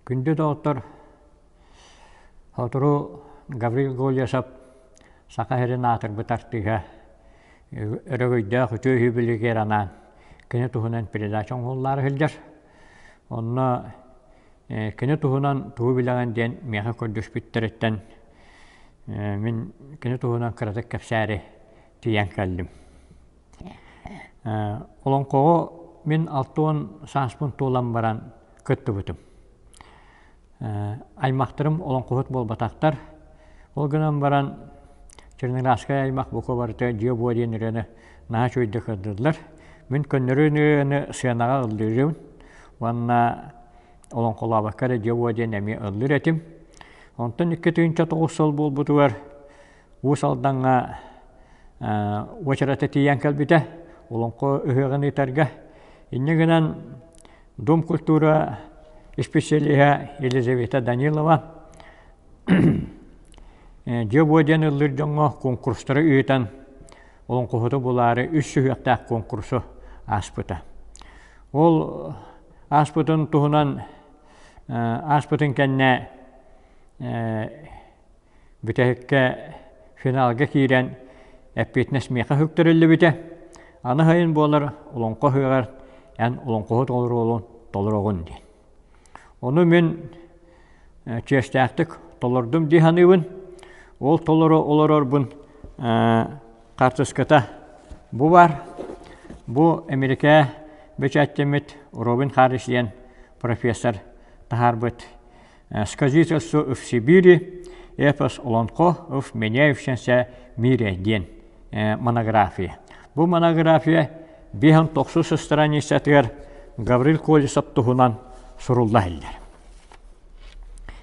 Күндү доҕоттор, сотору Гаврил Гольясов Саха сирин аатырбыт артыыһа өрөгөйдөөх үтүө үһү анаан кини туһунан передача оҥоһуллаары сылдьар. Онно кини туһунан тугу билэҕин диэн миэхэ көрдөспүттэриттэн мин кини туһунан кыратык кэпсээри тиийэн кэллим. Олоҥхоҕо мин 60 сааспын туолан баран кыттыбытым. Аймахтарым олоҥхоһут буолбатахтар. Ол гынан баран Черноградскай аймах бука барыта дьиэ-буо диэн ырыаны наһаа үчүгэйдик ыллыыллар. Мин көннөрү ырыаны сыанаҕа ыллыырым уонна олоҥхолообокко эрэ дьиэ-буо диэн эмиэ ыллыыр этим. Онтон 2009 сыл буолбутугар Уус Алдаҥҥа уочарата тиийэн кэлбитэ олоҥхо ыһыаҕын ыытарга. Инньэ гынан Дом культура исписэлииһэ Елизавета Данилова дьиэ-буо диэн ыллыыр дьоҥҥо куонкурустары ыытан олоҥхоһуту булаары үс сүһүөхтээх куонкурсу ааспыта. Ол ааспытын туһунан ааспытын кэннэ Бүтэһиккэ финалга киирэн эппиэтинэс миэхэ үктэриллибитэ. Аны сайын буолар олоҥхо ыһыаҕар эн олоҥхоһут оруолун толороҕун диэн. Ону мин чиэстээхтик толордум дии саныыбын. Ол толоро олорорбун хаартыската бу баар. Бу Эмиэрикэ бэчээттэммит Робин Харрис диэн профессор таһаарбыт Сказительство в Сибири, эпос Олонхо в меняющемся мире диэн монография. Бу монография 590 страницатыгар Гаврил Колесов туһунан сурулла иһиллэр.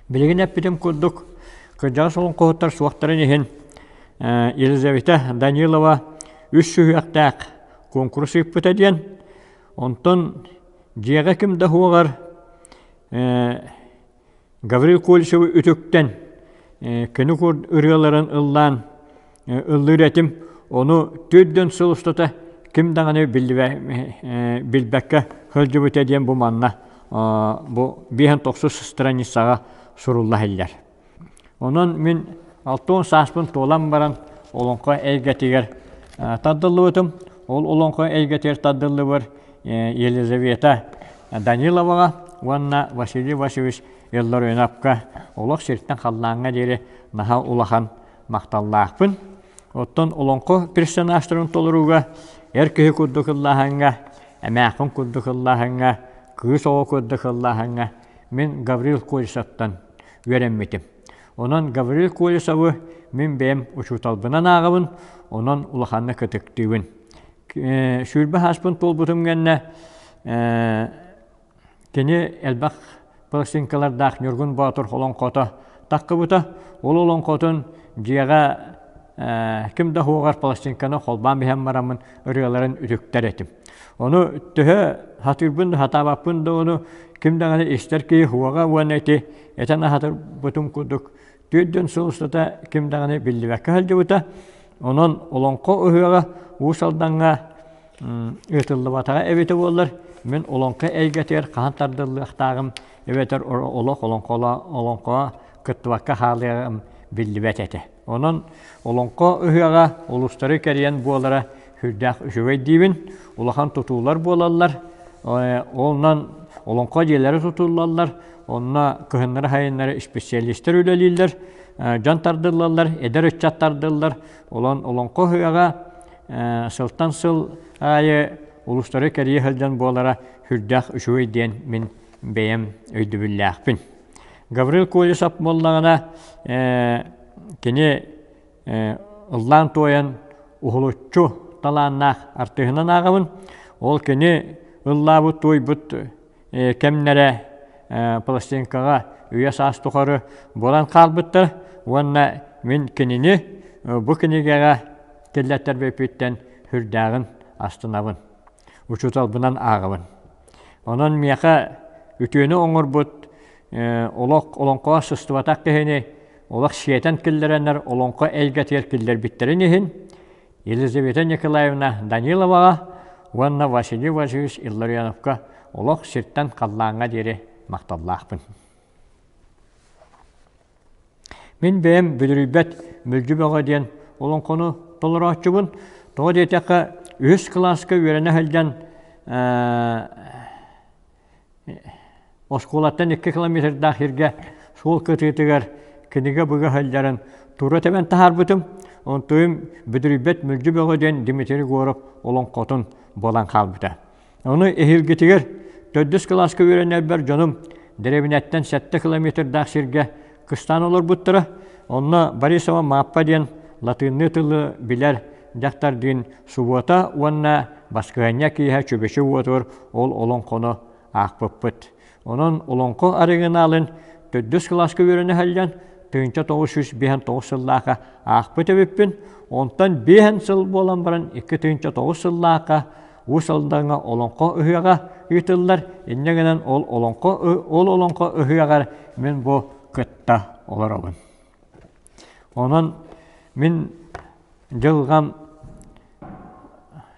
Билигин эппитим курдук, кырдьаҕас олоҥхоһуттар суохтарын иһин Елизавета Данилова үс сүһүөхтээх куонкурус ыыппыта диэн, онтон дьиэҕэ ким да суоҕар Гаврил Колесовы үтүктэн кини ырыаларын ыллаан ыллыыр этим. Ону төрдүн сыл устата ким даҕаны билбэккэ сылдьыбыта диэн бу манна бу 59 страницаҕа сурулла иһиллэр. Онон мин 60 сааспын туолан баран олоҥхо эйгэтигэр тардыллыбытым. Ол олоҥхо эйгэтигэр тардыллыбар Елизавета Даниловаҕа уонна Василий Васильевич Илларионовка олох сиртэн халлааҥҥа диэри наһаа улахан махталлаахпын. Оттон олоҥхо персонажтарын толорууга эр киһи курдук ыллааһыҥҥа, эмээххин курдук ыллааһыҥҥа, кыыс оҕо курдук ыллааһыҥҥа мин Гаврил Колесовтан үөрэммитим. Онон Гаврил Колесовы мин бэйэм учууталбынан ааҕабын, онон улаханнык ытыктыыбын. 20 сааспын туолбутум кэннэ кини элбэх пластинкалардаах Ньургун Боотур олоҥхото таххыбыта. Ол олоҥхотун дьиэҕэ ким да суоҕар пластинканы холбоон биһэн бараммын ырыаларын үтүктэр этим. Ону төһө сатыырбын да сатаабаппын да ону ким даҕаны истэр киһи суоҕа уонна ити этэн аһатарбытым курдук 4 сыл устата ким даҕаны биллибэккэ сылдьыбыта. Онон олоҥхо ыһыаҕа Уус Алдаҥҥа ыытыллыбатаҕа эбитэ буоллар, мин олоҥхо эйгэтигэр хаһан тардыллыахтааҕым эбэтэр олох олоҥхоҕо кыттыбакка хаалыаҕым биллибэт этэ. Онон олоҥхо ыһыаҕа улуустары кэрийэн буолара сүрдээх үчүгэй диибин. Улахан тутуулар буолаллар. Онон олоҥхо дьиэлэрэ тутуллаллар. Онно кыһыннары-сайыннары специалистар үлэлииллэр, дьон тардыллаллар, эдэр ыччат тардыллар. Онон олоҥхо ыһыаҕа сылтан сыл аайы улуустары кэрийэ сылдьан буолара сүрдээх үчүгэй диэн мин бэйэм өйдөбүллээхпин. Гаврил Колесов буоллаҕына кини ыллаан-туойан уһулуччу талааннаах артыыһынан ааҕабын. Ол кини ыллаабыт-туойбут кэмнэрэ пластинкаҕа үйэ-саас тухары буолан хаалбыттар уонна мин кинини бу кинигэҕэ киллэртэрбиппиттэн сүрдээҕин астынабын, учууталбынан ааҕабын. Онон миэхэ үтүөнү оҥорбут олох олоҥхоҕо сыстыбатах киһини олох сиэтэн киллэрэннэр олоҥхо эйгэтигэр киллэрбиттэрин иһин Елизавета Николаевна Даниловаҕа уонна Василий Васильевич Илларионовка олох сиртэн халлааҥҥа диэри махталлаахпын. Мин бэйэм Бүдүрүйбэт Мүлдьү Бөҕө диэн олоҥхону толорооччубун. Тоҕо диэтэххэ, үһүс кылааска үөрэнэ сылдьан Оскуолаттан 2 километрдаах сиргэ суол кытыытыгар кинигэ быга сылдьарын тура тэбэн таһаарбытым. Онтуйум Бүдүрүйбэт Мүлдьү Бөҕө диэн Дмитрий Егоров олоҥхотун буолан хаалбыта. Ону эһиилгитигэр төрдүс кылааска үөрэнэрбэр дьонум дэриэбинэттэн 7 километрдаах сиргэ кыстаан олорбуттара. Онно Борисова Мааппа диэн латыынныы тылы билэр дьахтардыын субуота уонна баскыһыанньа киэһэ чүбүчү уотугар ол олоҥхону аахпыппыт. Онон олоҥхо оригиналын төрдүс кылааска үөрэнэ сылдьан 1959 сыллаахха аахпыт эбиппин. Онтон биэһэн сыл буолан баран 2009 сыллаахха Уус Алдаҥҥа олоҥхо ыһыаҕа ыытыллар. Инньэ гынан ол олоҥхо ол олоҥхо ыһыаҕар мин бу кытта олоробун. Онон мин дьылҕам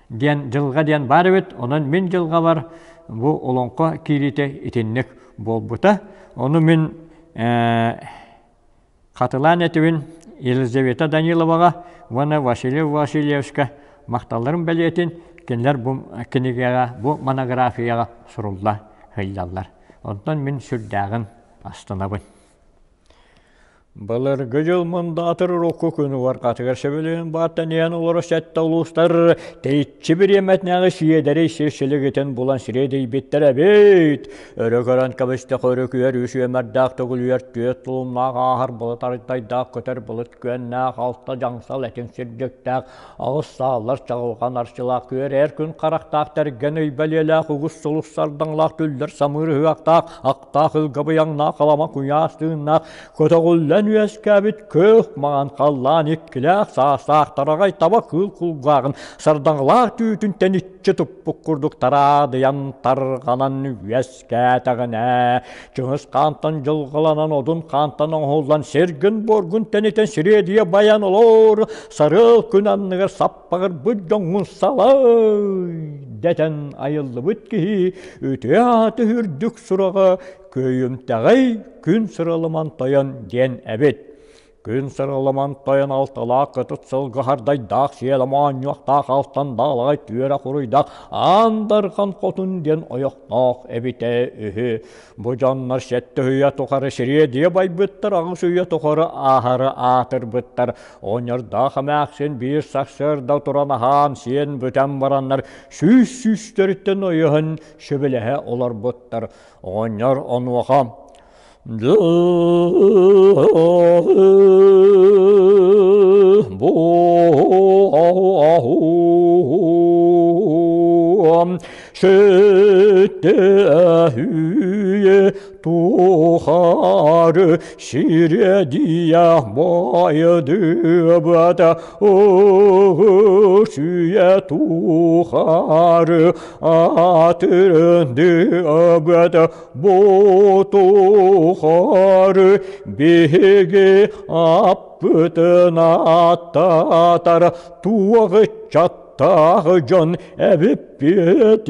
диэн дьылҕа диэн баар эбит. Онон мин дьылҕабар бу олоҥхо киириитэ итинник буолбута. Ону мин Хатылаан этибин Елизавета Даниловаҕа уонна Василий Васильевичка махталларын бэлиэтин кинилэр бу кинигэҕэ, бу монографияҕа сурулла сылдьаллар. Онтон мин сүрдээҕин астынабын. Былыргы дьыл мындаатыр урукку күн уорҕатыгар сөбүлүүн бааттан иһэн олоро сэттэ улуустар тэйиччи бириэмэтинээҕи сиэдэрэй сир силигитин булан сириэдийбиттэр эбит. Өрө көрөн кэбистэх өрүкүйэр үс үөмэрдээх төгүлүйэр түөрт тулумнаах ааһар былыт арыйтайдаах көтөр былыт күөннээх алта дьаҥсал этиҥ сирдьиктээх аҕыс сааллар чаҕылҕан арчылаах күөрээр күн харахтаах тэргэн ый бэлиэлээх угус сулус сардаҥалаах түллэр самыыр ыһыахтаах актаах ылга быйаҥнаах алама куйаас тыыннаах көтөҕүллэн үөскээбит күөх маҥан халлаан иккилээх саастаах тараҕай таба кыыл кулгааҕын сардаҥалаах түүтүн тэниччи туппут курдук тараадыйан тарҕанан үөскээтэҕинэ Чыҥыс хаантан дьылҕаланан одун хаантан оҥоһуллан сиргин-буоргун тэнитэн сириэдийэ байан олоор сарыал күн анныгар саппаҕырбыт дьоҥҥун салай дэтэн айыллыбыт киһи үтүө ааты үрдүк сураҕа Күөйүмтэҕэй күн сыралыман тойон диэн эбит. Күн сыралыман тойон алталаах кытыт сылгы хардайдаах сиэлэ моонньуохтаах алтан даалаҕай түөрэ хуруйдаах аан дархан хотун диэн ойохтоох эбитэ үһү. Бу дьоннор сэттэ үйэ тухары сириэдийэ байбыттар, аҕыс үйэ тухары ааһары аатырбыттар. Оҕонньордоох эмээхсин биир сарсыарда туран аһаан сиэн бүтэн бараннар сүүс сүүстэриттэн ойоһон сөбүлэһэ олорбуттар. Оҕонньор онуоха Тухары сиредия байдыбата Сүйе тухары атырындыбата Бу тухары биһиги аппытын аттатар туох ыччаттаах дьон эбиппит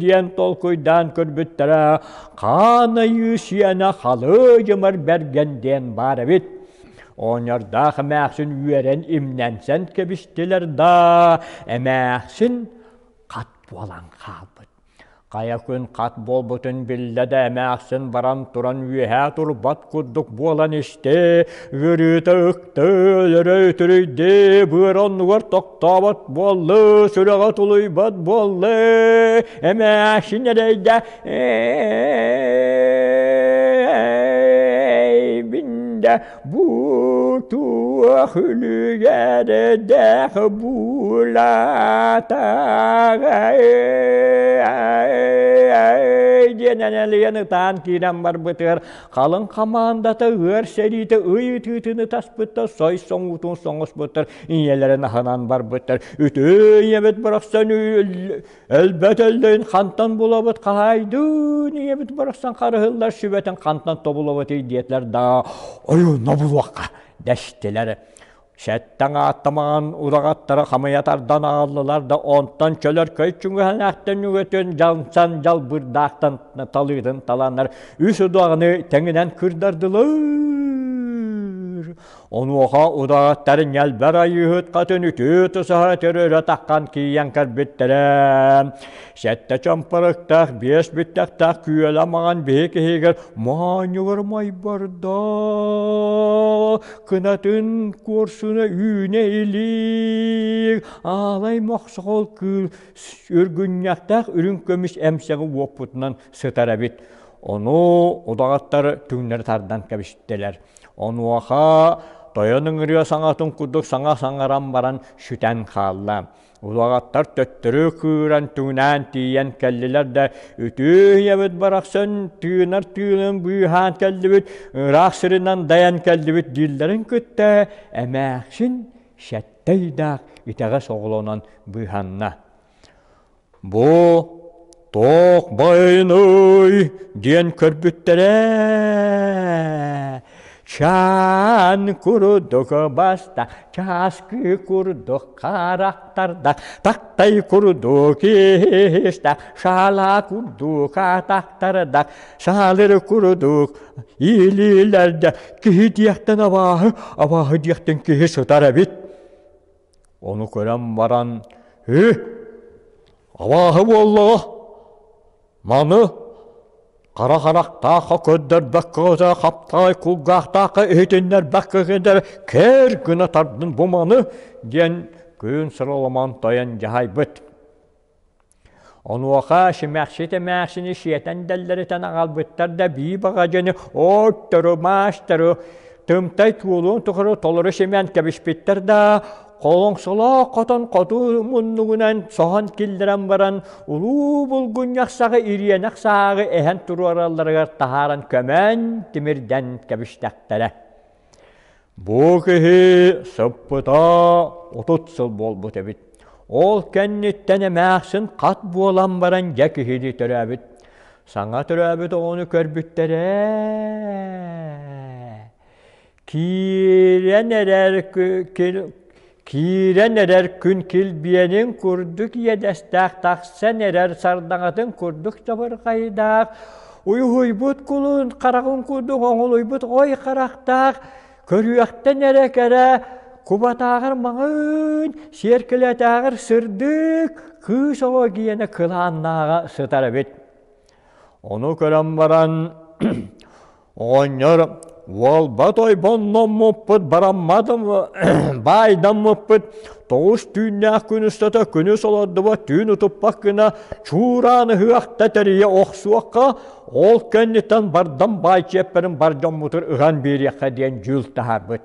диэн толкуйдаан көрбүттэрэ хаан айыы сиэнэ халыйымар бэргэн диэн баар эбит. Оонньордоох эмээхсин үөрэн имнэнсэн кэбистилэр да, эмээхсин хат буолан хаалбыт. Хайа күн хат буолбутун биллэ да эмээхсин баран туран үөһээ турбат курдук буолан истэ, ыарыыта ыкты, өлөрө үтүрүйдэ, быар оннугар тохтообот буолла, сүрэҕэ тулуйбат буолла, эмээхсин эрэйдэ Эйбиндэ бу туох үлүгэрдээх буулаатаҕай диэн энэлийэн ытаан киирэн барбытыгар халыҥ хамаандата ыар сэриитэ ый ытыытын ытаспыттар сой соҥуутун соҥоспуттар ийэлэрин аһынан барбыттар үтүө ийэбит барахсан Өлбөт өллөйүн хантан булабыт хаһаайдыын ийэбит барахсан харыһыллар сүбэтин хантан тобулабытый диэтилэр да ойууна булуохха дэстилэр. Сэттэн ааттамаҕын удаҕаттара хамыйа тардан аҕаллылар да онтон чөлөркөй чүҥүһэнээхтэн үгэтин дьалсан дьалбырдаахтан талыытын таланнар үс удаҕаны тэҥинэн кырдардылар. Онуоха удаҕаттар ньэлбэр айыыһыт хатын үтүө тусаһа төрөрө таххан киийэн кэлбиттэрэ. Сэттэ чомпоруктаах, биэс бүттэхтээх күөлэ маҥан биһи киһигэр моонньугар майбарда кынатын куорсуна үүнэ илик аалай мохсоҕол кыыл үргүнньэхтээх үрүҥ көмүс эмсэҕи уоппутунан сытар эбит. Ону удаҕаттар түҥнэри тардан кэбистилэр. Онуоха тойон ыҥырыа саҥатын курдук саҥа саҥаран баран сүтэн хаалла. Улаҕаттар төттөрү кыыран түҥнээн тиийэн кэллилэр да, үтүө ийэбит барахсан тыынар тыынын быыһаан кэллибит, ыраах сиринэн дайан кэллибит дииллэрин кытта эмээхсин сэттэ ыйдаах итэҕэс оҕолонон быыһанна. Бу туох байыный диэн көрбүттэрэ чаан курдук баста чааскы курдук харахтарда тактай курдук иста шаала курдук атахтарда саалыр курдук илиилэрде киһи диэхтэн абааһы абааһы диэхтэн киһи сытар эбит Ону көрөн баран, «Ү, абааһы буоллаҕа, маны хара харахтаахха көрдөрбөккө хаптаҕай кулгаахтаахха иһитиннэрбэккэ кэр гына тардын бу маны» диэн күн сыралыман тойон дьаһайбыт. Онуоха симэхсит эмээхсини сиэтэн дэллэритэн аҕалбыттар да бии баҕадьыны оттору, маастары тымтай туолуон тухары толору симээн кэбиспиттэр да холоҥсолоох хотон хоту муннугунан соһон киллэрэн баран улуу булгунньах саҕа ириэнэх сааҕы эһэн туруоралларыгар таһааран көмөн тимирдэн кэбистэхтэрэ. Бу киһи сыппыта 30 сыл буолбут эбит. Ол кэнниттэн эмээхсин хат буолан баран дьэ киһини төрөөбүт. Саҥа төрөөбүт оҕону көрбүттэрэ. Киирэн эрэр киирэн эрэр күн килбиэнин курдук иэдэстээх тахсан эрэр сардаҥатын курдук чабырҕайдаах уйуһуйбут кулун хараҕын курдук оҥолуйбут ой харахтаах көрүөхтэн эрэ кэрэ кубатааҕар маҥан сиэркилэтээҕэр сырдык кыыс оҕо гиэнэ кылааннааҕа сытар эбит Ону көрөн баран оҕонньор уолбат ойбонноммуппут барамматым баайдаммыппыт тоҕус түүннээх күн устата күнүс олордубат түүн утуппат гына чуураан ыһыахта тэрийэ охсуохха ол кэнниттэн бардам баай чиэппэрин бар дьоммутун ыһан биэриэххэ диэн дьүүл таһаарбыт.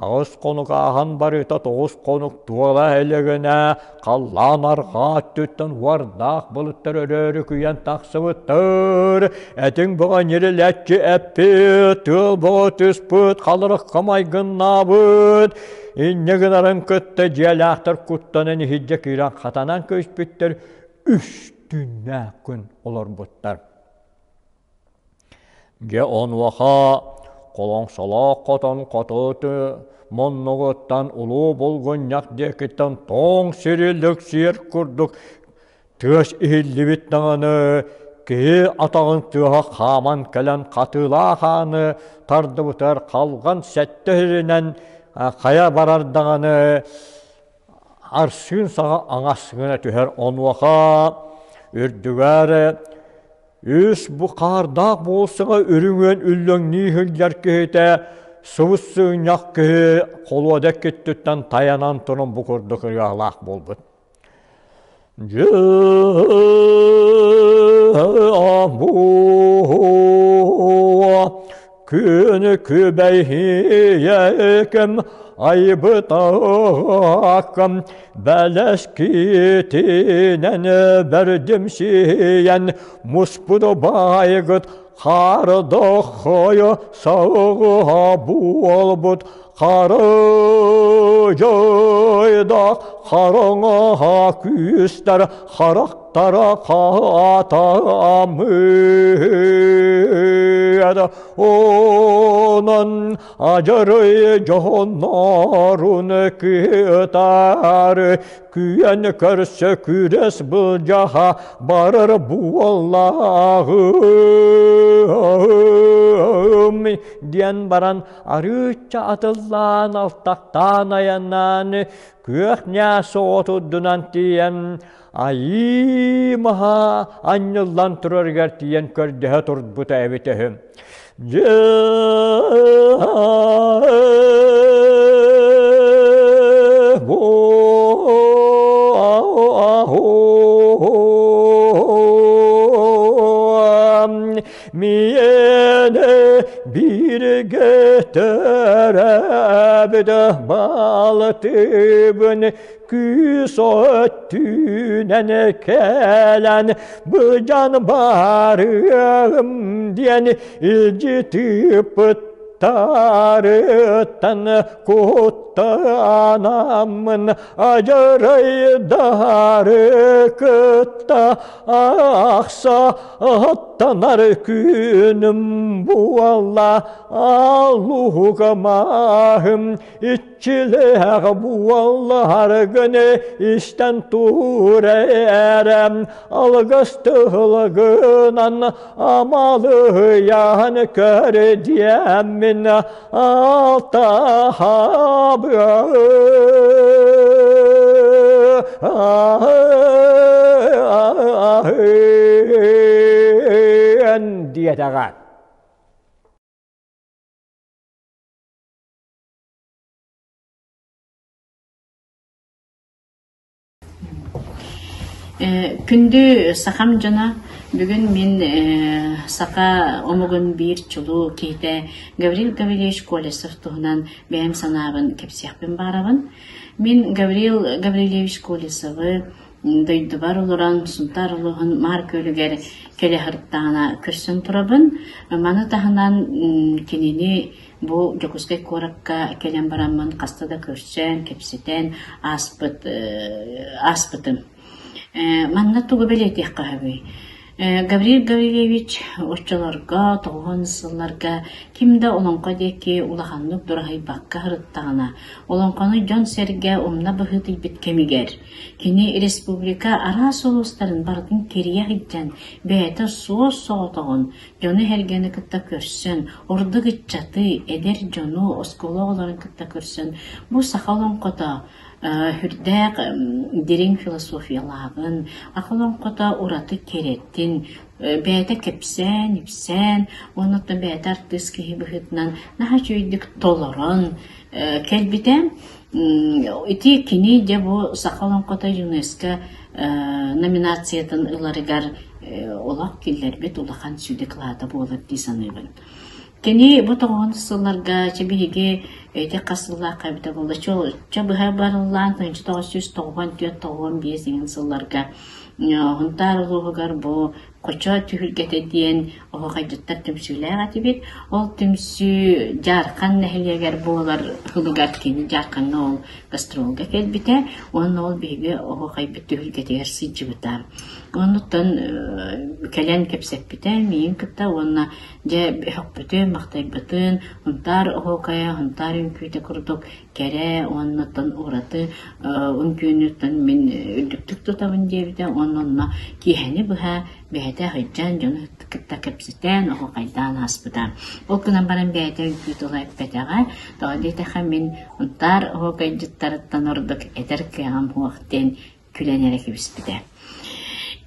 Аҕыс хонук ааһан барыта тоҕус хонук туола илигинэ халлаан арҕаа өттүттэн уордаах былыттар өрөөрүкүйэн тахсыбыттар. Этиҥ бөҕө ньирилэччи эппит, тыал бөҕө түспүт, халырыкка майгыннаабыт. Инньэ гынарын кытта дьиэлээхтэр куттанан иһирдьэ киирэн хатанан көспүттэр, үс түүннээх күн олорбуттар. Дьэ онуоха холоҥсолоох хотон хоту муннугуттан улуу булгунньах диэкиттэн тоҥ сири лүксүйэр курдук тыас иһиллибит даҕаны киһи атаҕын тыаһа хааман кэлэн хатыылаах ааны тардыбытыгар халҕан сэттэ иһиринэн хайа барар даҕаны арсыын саҕа аҥас гына түһэр онуоха үрдүгэр үс бу хаардаах буолсаҕа үрүҥүөн үллэҥнии сылдьар киһитэ субус сыынньах киһи холуода киттиттэн тайанан туран бу курдук ырыалаах буолбут. Дьэ Күнү күбэйиэкэм айбытаакам бэлэскитинэн бэрдим сиэн муспут байгыт хардохойо сауҕа буолбут хары дьойдах хараҥа күүстэр харах. аттара хаатаммыт. Онон адьарай дьоһуннорун кытары күөн көрсө күрэс былдьаһа барар буоллаҕым диэн баран арыычча атыллаан алтахтаан айаннаан күөх ньаас отурдунан тиийэн айыы маһа анньыллан турарыгар тиийэн көрдөһө турбута эбитэ үһү. Дьэ Миэнэ бииргэ төрөөбүт балтыбын күүс өттүнэн кэлэн быдьан барыам диэн илдьи тыыппыттарыттан куттанаммын адьарайдары кытта ахса аттанар күнүм буолла аллуһугамаһым иччилээх буолларгын истэн тур эрэ алгыс тылгынан амалыйан көр диэммин алтаһабы диэтэҕэ. Күндү сахам дьоно, бүгүн мин саха омугун биир чулуу киһитэ Гаврил Гаврильевич Колесов туһунан бэйэм санаабын кэпсиэхпин баҕарабын. Мин Гаврил Гаврильевич Колесовы дойдубар олорон Сунтаар улууһун Маар Күөлүгэр кэлэ сырыттаҕына көрсөн турабын. Маны таһынан кинини Бу Дьокуускай куоракка кэлэн бараммын хаста да көрсөн, кэпсэтэн ааспыт ааспытым. Манна тугу бэлиэтиэххэ сөбүй? Гаврил Гаврильевич оччолорго, тоҕуһун сылларга ким да олоҥхо диэки улаханнык дураһыйбакка сырыттаҕына, олоҥхону дьон-сэргэ умна быһыытыйбыт кэмигэр, кини республика араас улуустарын барытын кэрийэ сылдьан, бэйэтэ суос-соҕотоҕун дьону-сэргэни кытта көрсөн, ордук ыччаты, эдэр дьону, оскуола оҕолорун кытта көрсөн, бу саха олоҥхото сүрдээх дириҥ философиялааҕын, саха олоҥхото ураты кэрэтин, бэйэтэ кэпсээн-ипсээн, уонна оттон бэйэтэ артыыс киһи быһыытынан наһаа үчүгэйдик толорон кэлбитэ. Ити кини дьэ бу саха олоҥхото ЮНЕСКО номинациятын ыларыгар олох киллэрбит улахан сүдү кылаата буолар дии саныыбын. Кини бу тоҕуһун сылларга чэ биһиги ити хас сыллаахха эбитэ буолла чэ быһа барыллаан 1994-95 деген сылларга Сунтаар улууһугар бу Хочо түһүлгэтэ диэн оһуохайдьыттар түмсүүлээх этибит. Ол түмсүү Дьаархан нэһилиэгэр буолар сылыгар кини Дьаархаҥҥа ол гастролга кэлбитэ уонна ол биһиги оһуохайбыт түһүлгэтигэр сылдьыбыта. Оннуттан кэлэн кэпсэппитэ миигин кытта уонна дьэ өһөхпүтүн, махтайбытын, Һунтаар оһуокайа, Һунтаар үҥкүүтэ курдук кэрэ уонна ураты үҥкүүнүттэн мин үрдүктүк тутабын диэбитэ уонна онно киэһэни быһа бэйэтэ сылдьан дьону кытта кэпсэтэн оһуохайдаан ааспыта. Ол гынан баран бэйэтэ үҥкүү тыла эппэтэҕэ. Тоҕо диэтэххэ мин Һунтаар оһуокайдьыттарыттан ордук этэр кыаҕым суох диэн күлэн эрэ кэбиспитэ.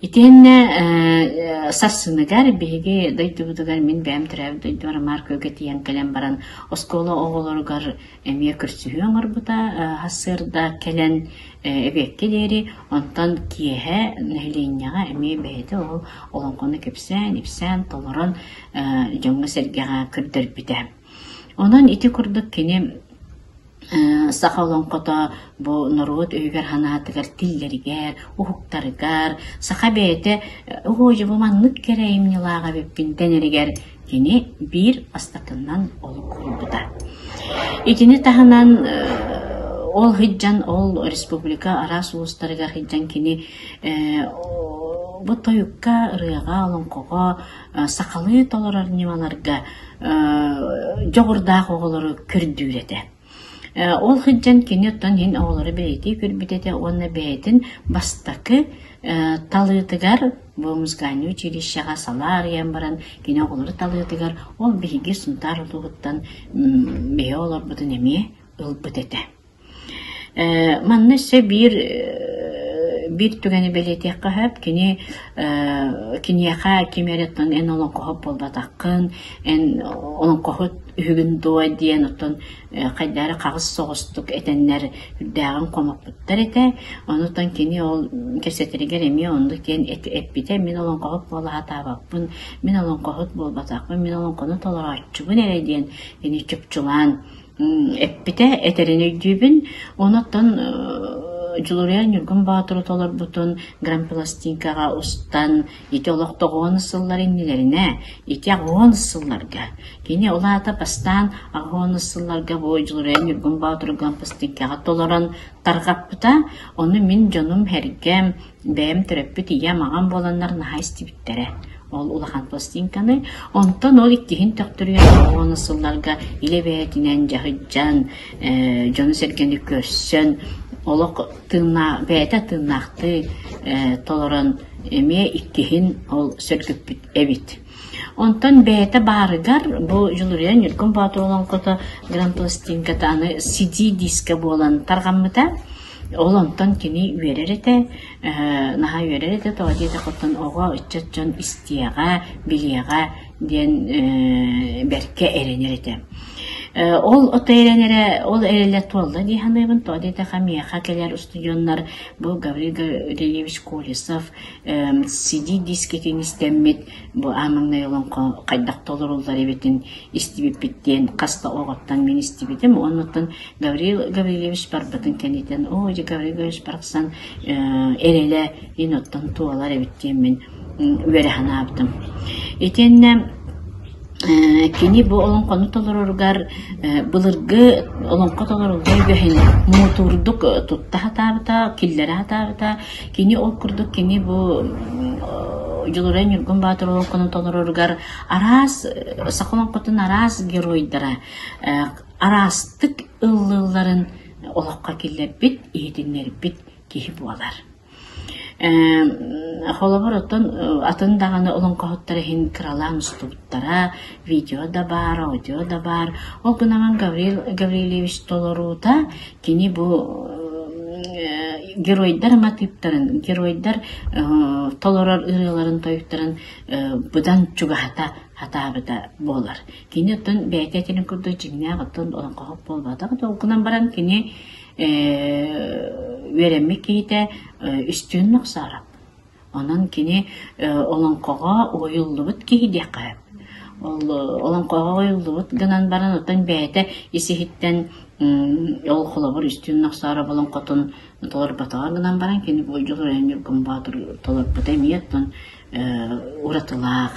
Итиэннэ сарсыныгар биһиги дойдубутугар мин бэйэм төрөөбүт дойдубар Маар Күөлгэ тиийэн кэлэн баран оскуола оҕолоругар эмиэ көрсүһүү оҥорбута сарсыарда кэлэн эбиэккэ диэри онтон киэһэ нэһилиэнньэҕэ эмиэ бэйэтэ ол олоҥхону кэпсээн-ипсээн толорон дьоҥҥо-сэргэҕэ көрдөрбүтэ. Онон ити курдук кини Саха олоҥхото бу норуот өйүгэр-санаатыгар тиллэригэр, уһуктарыгар, саха бэйэтэ «Оо, дьэ бу маннык кэрэ айымньылаах эбиппин» дэнэригэр кини биир бастакыннан олук уурбута. Итини таһынан ол сылдьан, ол республика араас улуустарыгар сылдьан кини. Бу тойукка, ырыаҕа, олоҥхоҕо сахалыы толорор ньымаларга дьоҕурдаах оҕолору көрдүүр этэ. Ол сылдьан кини оттон иһин оҕолору бэйэтии көрбүт этэ уонна бэйэтин бастакы талыытыгар бу музыкальнай училищеҕа салаа арыйан баран кини оҕолору талыытыгар ол биһиги Сунтаар улууһуттан биһи оҕолорбутун эмиэ ылбыт этэ. Манна өссө биир биир түгэни бэлиэтиэххэ сөп. Кини киниэхэ ким эрэ оттон эн олоҥхоһут буолбатаххын, эн олоҥхоһут үһүгүн дуо диэн оттон хайдах эрэ хаҕыс соҕустук этэннэр үрдээҕин хомоппуттар этэ. Онутан кини ол кэпсэтэригэр эмиэ оннук диэн эппитэ. Мин олоҥхоһут буола сатаабаппын, мин олоҥхоһут буолбатахпын, мин олоҥхону толорооччубун эрэ диэн кини чопчулаан эппитэ, этэрин өйдүүбүн. Онуттан Дьулуруйан Ньургун Боотуру толорбутун грампластинкаҕа устан, ити олох тоҕуон сыллар иннилэринэ, ити аҕыон сылларга, кини ол аата бастаан аҕыон сылларга бу Дьулуруйан Ньургун Боотуру грампластинкаҕа толорон тарҕаппыта. Ону мин дьонум сэргэм, Бэйэм төрөппүт ийэм, аҕам буоланнар наһаа истибиттэрэ ол улахан пластинканы. Онтон ол иккиһин төхтүрүйэн уонна сылларга илэ бэйэтинэн дьаһыйдьан, дьону-сэргэни көрсөн, олох тыыннаах бэйэтэ тыыннаахтыы толорон эмиэ иккиһин ол сөргүппүт эбит. Онтон бэйэтэ баарыгар бу Дьулуруйан Ньургун Боотур олоҥхото грампластинката аны CD дискэ буолан тарҕаммыта. Ол онтон кини үөрэр этэ, наһаа үөрэр этэ, тоҕо диэтэххэ оттон оҕо, ыччат дьон истиэҕэ, билиэҕэ диэн бэркэ эрэнэр этэ. Ол ото эрэнэрэ, ол эрэлэ туолла дии саныыбын, тоҕо диэтэххэ миэхэ кэлэр устудьуоннар бу Гаврил Гаврильевич Колесов CD дискэтин истэммит бу аан маҥнай олоҥхо хайдах толоруллар эбитин истибиппит диэн хас да оҕоттон мин истибитим. Оннуттан Гаврил Гаврильевич барбытын кэнниттэн, оо, дьэ Гаврил Гаврильевич барахсан эрэлэ ин оттон туолар эбит диэммин үөрэ санаабытым. Итиэннэ кини бу олоҥхону толороругар былыргы олоҥхо толоруллар үгэһин муҥутуурдук тутта сатаабыта, киллэрэ сатаабыта. Кини ол курдук кини бу Дьулурай Ньургун Баатыр олоҥхону толороругар араас саха олоҥхотун араас геройдара араастык ыллыылларын олоххо киллэрбит, иһитиннэрбит киһи буолар. Холобур, оттон атын даҕаны олоҥхоһуттар иһин кыралаан устубуттара, видео да баар, аудио да баар. Ол гынан Гаврил Гаврильевич толоруута кини бу геройдар матыыптарын, геройдар толорор ырыаларын, тойуктарын быдан чугаһата сатаабыта буолар. Кини оттон бэйэтэ этэрин курдук дьиҥнээх оттон олоҥхоһут буолбатах. Ол гынан баран кини үөрэммит киһитэ Үстүүн Нохсоороп. Онон кини олоҥхоҕо уһуйуллубут киһи диэххэ сөп. Ол олоҥхоҕо уһуйуллубут гынан баран оттон бэйэтэ ис-иһиттэн ол холобур Үстүүн Нохсоороп олоҥхотун толорботоҕо гынан баран кини бу Дьулуруйан Ньургун Боотур толорбута эмиэ оттон уратылаах.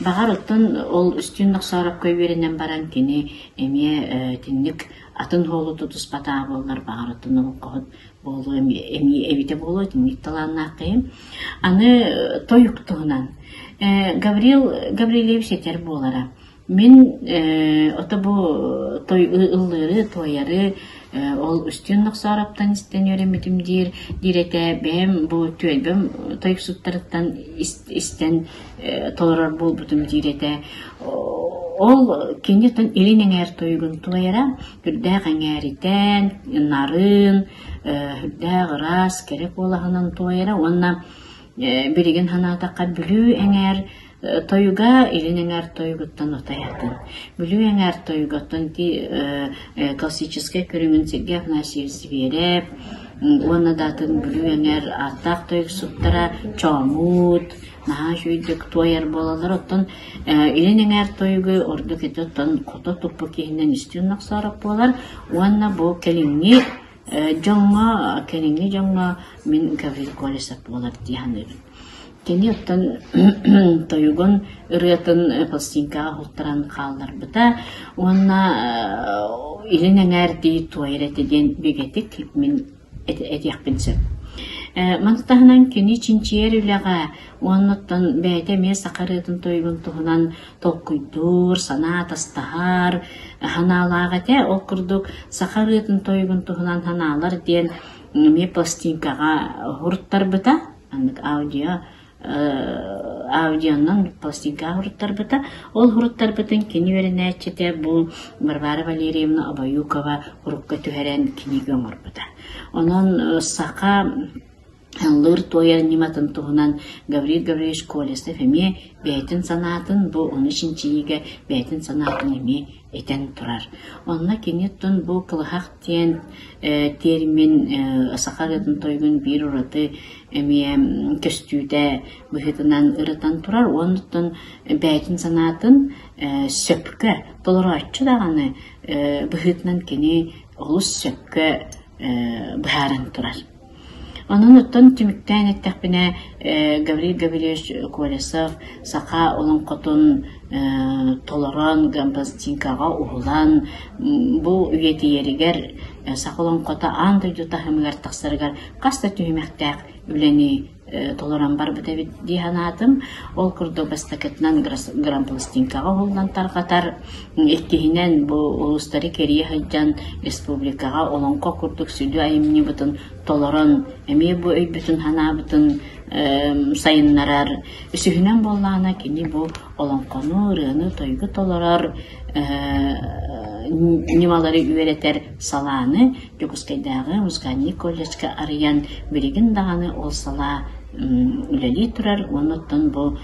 Баҕар, оттон ол Үстүүн Нохсооропко үөрэнэн баран кини эмиэ итинник атын суолу тутуспатаҕа буоллар, баҕар, оттон олоҥхоһут буолуо эмиэ эбитэ буолуо, итинник талааннаах киһи. Аны тойук туһунан. Гаврил Гаврильевич этэр буолара. Мин ото бу ыллыыры, туойары ол Үстүүн Нохсоороптон истэн үөрэммитим диир, диир этэ. Бэйэм бу түөлбэм тойуксуттарыттан истэн толорор буолбутум диир этэ. Ол кини оттон илин эҥээр тойугун туойара үрдээх эҥээритэн, нарын, үрдээх ыраас, кэрэ куолаһынан туойара уонна билигин санаатахха Бүлүү эҥээр Тойуга илин эҥээр тойугуттан утайатын. Бүлүү эҥээр тойугуттан ити классическай көрүҥүн Сергей Афанасьевич Зверев уонна да атын Бүлүү эҥээр ааттаах тойуксуттара Чоомуут наһаа үчүгэйдик туойар буолаллар. Оттон илин эҥээр тойугу ордук ити оттон хото туппут киһинэн Үстүүн Нохсоороп буолар уонна бу кэлиҥҥи дьоҥҥо кэлиҥҥи дьоҥҥо мин Гаврил Колесов буолар дии саныыбын. Кини оттон тойугун ырыатын пластинкаҕа уһултаран хаалларбыта уонна илин эҥээрдии туойар этэ диэн бигэтик мин этиэхпин сөп. Маны таһынан кини чинчийэр үлэҕэ уонна оттон бэйэтэ эмиэ саха ырыатын тойугун туһунан толкуйдуур, санаа атастаһар санаалаах этэ. Ол курдук саха ырыатын тойугун туһунан санаалар диэн эмиэ пластинкаҕа уһуруттарбыта. Маннык аудио аудионан пластинкаҕа уһуруттарбыта. Ол уһуруттарбытын кини үөрэнээччитэ бу Варвара Валерьевна Обоюкова урукка түһэрэн кинигэ оҥорбута. Онон саха ыллыыр-туойар ньыматын туһунан Гаврил Гаврильевич Колесов эмиэ бэйэтин санаатын бу ону чинчийиигэ бэйэтин санаатын эмиэ этэн турар. Онно кини оттон бу кылыһах диэн термин саха ырыатын тойугун биир ураты эмиэ көстүүтэ быһыытынан ырытан турар уонна оттон бэйэтин санаатын сөпкө толорооччу даҕаны быһыытынан кини олус сөпкө быһааран турар. Онон оттон түмүктээн эттэхпинэ, Гаврил Гаврильевич Колесов саха олоҥхотун толорон, грампластинкаҕа уһулан, бу үйэтийэригэр саха олоҥхото аан дойду таһымыгар тахсарыгар хас да түһүмэхтээх үлэни толорон барбыт эбит дии санаатым. Ол курдук бастакытынан грампластинкаҕа уһуллан тарҕатар, иккиһинэн бу улуустары кэрийэ сылдьан республикаҕа олоҥхо курдук сүдү айымньыбытын толорон эмиэ бу өйбүтүн-санаабытын сайыннарар. Үсүһүнэн буоллаҕына кини бу олоҥхону, ырыаны-тойугу толорор ньымалары үөрэтэр салааны Дьокуускайдааҕы музыкальнай колледжка арыйан, билигин даҕаны ол салаа үлэлии турар уонна оттон бу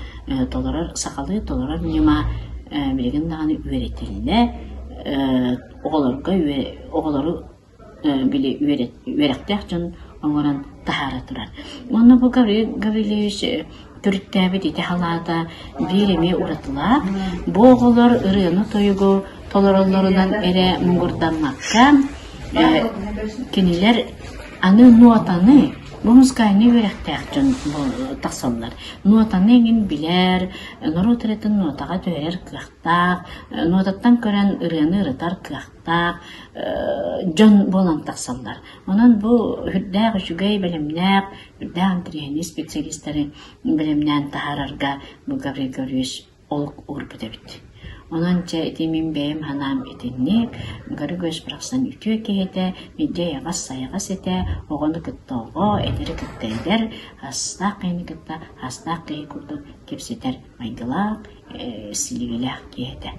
толорор сахалыы толорор ньыма билигин даҕаны үөрэтиллэ, оҕолорго оҕолору били үөрэхтээх дьон оҥорон таһаара турар. Уонна бу Гаврил Гаврильевич төрүттээбит ити халаата биир эмиэ уратылаах. Бу оҕолор ырыаны-тойугу толороллорунан эрэ муҥурдаммакка, кинилэр аны нуотаны, бу музыкальнай үөрэхтээх дьон тахсаллар. Нуотаны эҥин билэр, норуот ырыатын нуотаҕа түһэрэр кыахтаах, нуотаттан көрөн ырыаны ырытар кыахтаах дьон буолан тахсаллар. Онон бу үрдээх үчүгэй бэлэмнээх, үрдээх интэриэһинэй специалистары бэлэмнээн таһаарарга бу Гаврил Гаврильевич олук уурбут эбит. Онон чэ ити мин бэйэм санаам итинник, Григорьевич барахсан үтүө киһи этэ, мэлдьи эйэҕэс-сайаҕас этэ, оҕону кытта оҕо, эдэри кытта эдэр, астаах киһини кытта астаах киһи курдук кэпсэтэр майгылаах, силигилээх киһи этэ.